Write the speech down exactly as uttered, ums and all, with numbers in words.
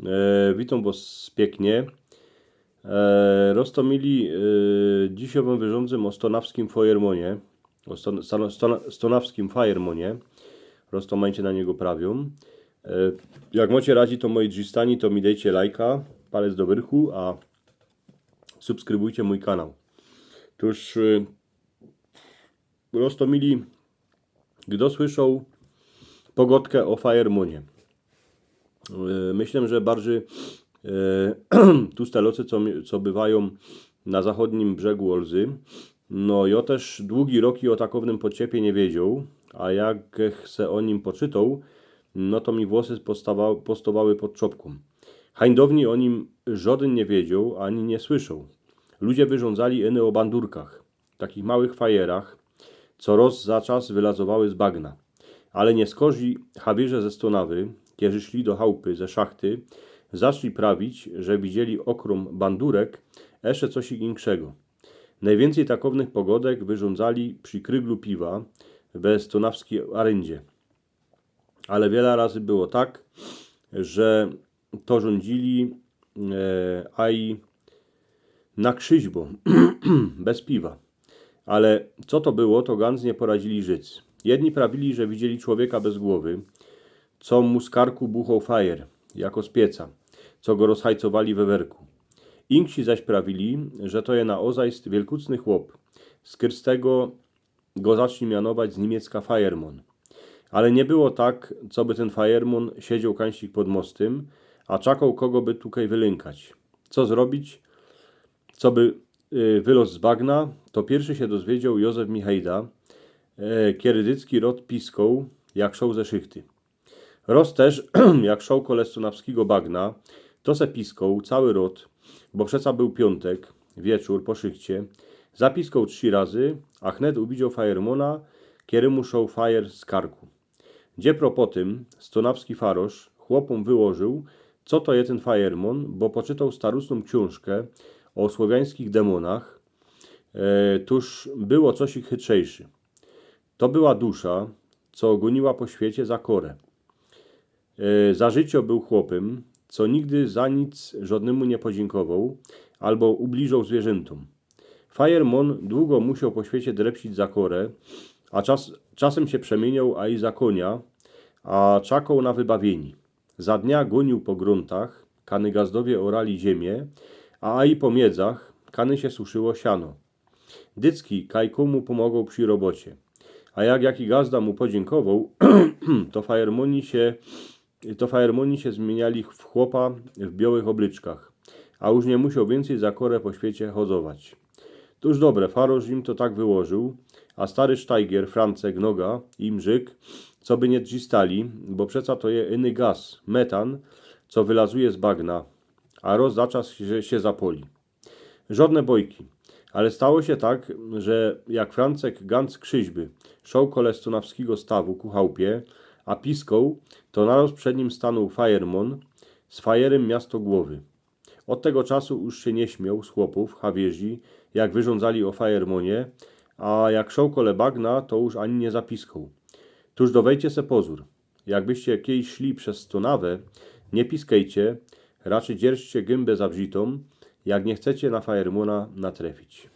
E, witōm wos piyknie. E, roztōmili, e, dzisiej wōm wyrządzym ô stonawskim Fajermonie. Ô ston-, stan-, ston-, stonawskim Fajermonie. Roztōmajcie na niego prawiōm. E, jak mocie radzi to moje drzistanie, to mi dejcie lajka, palec do wyrchu, a subskrybujcie mōj kanał. Tōż, e, roztōmili, kto słyszoł pogŏdkã ô Fajermonie? E, myślã, że bardzij, e, tu stalocy, co mi-, co bywajōm na zachodnim brzegu Olzy. No, jŏ tyż dugi roki ô takownym podciepie niy wiedzioł, a jak se ô nim poczytoł, no to mi włosy postawa-, postowały pod czopkōm. Hań downi ô nim żŏdyn niy wiedzioł, ani niy słyszoł. Ludzie wyrządzali yny ô bandurkach, takich małych fajerach, co roz za czas wylazowały z bagna. Ale niyskorzij hawierze ze Stonawy, kierzy szli do chałpy ze szachty, zaczli prawić, że widzieli ôkrōm bandurek jeszcze coś inkszego. Nojwiyncyj takownych pogŏdek wyrządzali przi kryglu piwa we stonawskij aryndzie. Ale wiela razy było tak, że to rządzili, e, aj na krzyźbo, bez piwa. Ale co to było, to gans niy poradzili życ. Jedni prawili, że widzieli człowieka bez głowy, co mu z karku buchoł fajer, jako z pieca, co go rozhajcowali we werku. Inksi zaś prawili, że to je na ozajst wielkucny chłop, z Kyrstego go zaczli mianować z niymiecka Fajermon. Ale niy było tak, coby tyn Fajermon siedzioł kańsik pod mostym, a czakoł, kogo by tukej wylynkać. Co zrobić, coby, y, wyloz z bagna, to piyrszy sie dozwiedzioł Józef Michejda, e, kiery dycki rod piskoł, jak szoł ze szychty. Roz tyż, jak szoł kole stonawskigo bagna, to se piskoł cały rod, bo przeca bōł piōntek, wieczōr po szychcie, zapiskoł trzi razy, a chnet uwidzioł Fajermona, kierymu szoł fajer z karku. Dziepro po tym stonawski farosz chłopōm wyłożył, co to je tyn Fajermon, bo poczytoł starusnōm ksiōnżkã ô słowiańskich demonach, e, tōż było coś ich chytrzejszy. To była dusza, co gōniła po świecie za korã. E, za życiŏ bōł chłopym, co nigdy za nic żŏdnymu niy podziynkowoł, albo ubliżoł zwierzyntōm. Fajermon dugo musioł po świecie drepsić za korã, a czas-, czasym sie przemiyniōł aj za konia, a czakoł na wybawienie. Za dnia gōniōł po grōntach, kany gazdowie ôrali ziymie, a aj po miedzach, kany sie suszyło siano. Dycki kaj kōmu pōmogoł przi robocie. A jak jaki gazda mu podziynkowoł, to fajermoni sie, to fajermoni sie zmiyniali w chłopa w biołych ôblyczkach, a już niy musioł wiyncyj za korã po świecie chodować. Tōż dobre, farosz im to tak wyłożył, a stary sztajgier, Francek Noga, im rzyk, coby niy drzistali, bo przeca to je yny gaz, metan, co wylazuje z bagna, a roz za czas sie, sie zapoli. Żŏdne bojki. Ale stało sie tak, że jak Francek gans krzyźby szoł kole stonawskigo stawu ku chałpie, a piskoł, to naroz przed nim stanōł fajermon z fajerym miasto głowy. Ôd tego czasu już sie niy śmioł z chłopōw, hawierzi, jak wyrządzali ô fajermonie, a jak szoł kole bagna, to już ani niy zapiskoł. Tōż dŏwejcie se pozōr. Jakbyście kejś szli bez Stonawã, niy piskejcie, raczyj dzierżcie gymba zawrzitōm, jak niy chcecie na fajermona natrefić.